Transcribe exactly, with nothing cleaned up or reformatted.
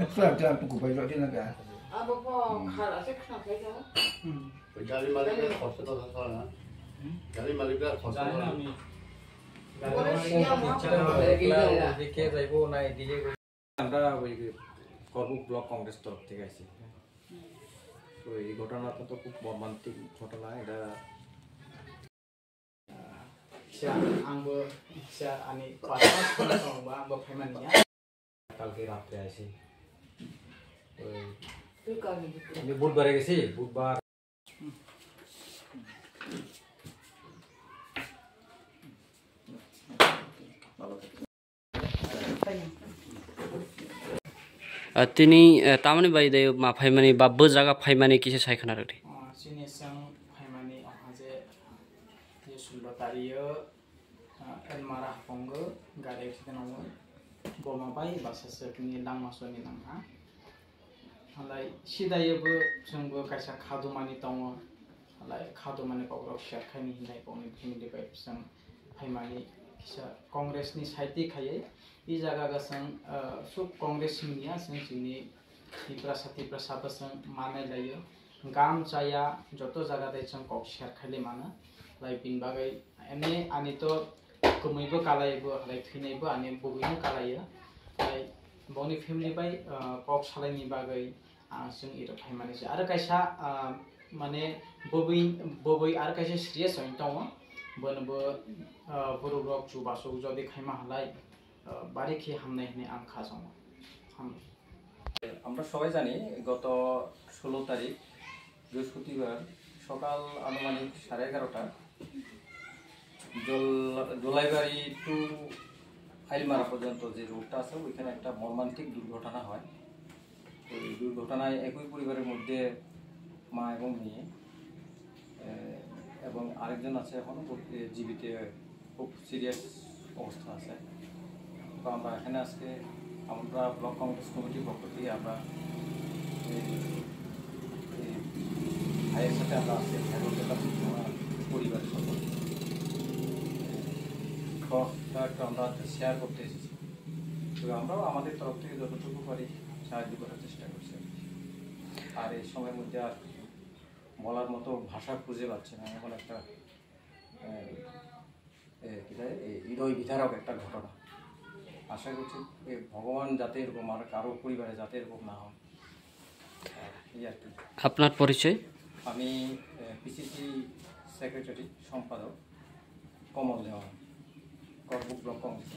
Khwlai tei ang tuku bai rw tei nang kha. Abo pho khara se khna khai kha. Gari malik le khorsa to sa na. Gari malik le khorsa to na. Pore siya ma. Ekla ওদিকে যাইবো না এদিকে? আমরা ওই করবুক ব্লক কংগ্রেস তরফ থেকে আইছি। তো এই ঘটনাটা তো খুব মর্মান্তিক ঘটনা, এটা Kisa angbo kisa ani partner phone tongba angbo phaimani ya. Kalke ratre aisi. Oi. Twi kalni bwtwi. Ini budbare gesi, budbar. Ah, tini, eh, tamoni bai de ma phaimani ba bo jaga phaimani kisa sai khna rwdi. Ah, chini sang phaimani oha je, je sullo tario, ah, Elmara hapongo gari accident ongoi. Boma bai basa sekni langma soni nangha. Halai sidai bo chwngbo kaisa khadumani tongo. Halai khadumani kokrok share khaini hinai bongni family bai chwng phaimani kisa Congress ni side twi khaiwi. I jaga ga chwng, ah, suk Congress himya chwng chini Tiprasa Tiprasa bo chwng manai laio. Gam chaya joto jaga dai chwng kok share khaile mano. Lai bini bagwi emni ani to kwmwi bo kalai bo halai thwinai bo ani bugwi no kalai. Lai bongni family bai, ah, kok salaini bagwi ang chwng iro phaimani se. Aro kaisa, ah, mane bobwi, bobwi aro kaisa serious oi tongo. Bono bo, ah, borok rok chubasuk jodi khaima halai, ah, bari khe hamnai hinwi ang kha chongo. Hamnai. আমরা সবাই জানি, গত ষোলো তারিখ বৃহস্পতিবার সকাল আনুমানিক সাড়ে এগারোটা জল-, জোলাইবাড়ি টু আইলমারা পর্যন্ত যে রোডটা আছে, ওইখানে একটা মর্মান্তিক দুর্ঘটনা হয়। তো এই দুর্ঘটনায় একই পরিবারের মধ্যে মা এবং মেয়ে, এ, এবং আরেকজন আছে এখনো বর্তি-, জীবিত, খুব সিরিয়াস অবস্থা আছে। তো আমরা এখানে আজকে আমরা ব্লক কংগ্রেস কমিটির পক্ষ থেকে আমরা এই, এই ভাইয়ের সাথে আমরা আজকে দেখা করতে পারছি, ওনার পরিবারের সকল শোকটা একটু আমরা শেয়ার করতে এসেছি। তো আমরাও আমাদের তরফ থেকে যতটুকু পারি সাহায্য করার চেষ্টা করছি আর কি। আর এই সময়ের মধ্যে আর বলার মতো ভাষা খুঁজে পাচ্ছি না, এমন একটা, এ, এ, কি বলে, এ, হৃদয় বিদারক একটা ঘটনা। আশা করছি এ, ভগবান যাতে এরকম আর কারো পরিবারে যাতে এরকম না হয়। এই আর কি। আপনার পরিচয়? আমি, এ, পিসিসি সেক্রেটারি, সম্পাদক কমল দেওয়ান, করবুক ব্লক কংগ্রেস।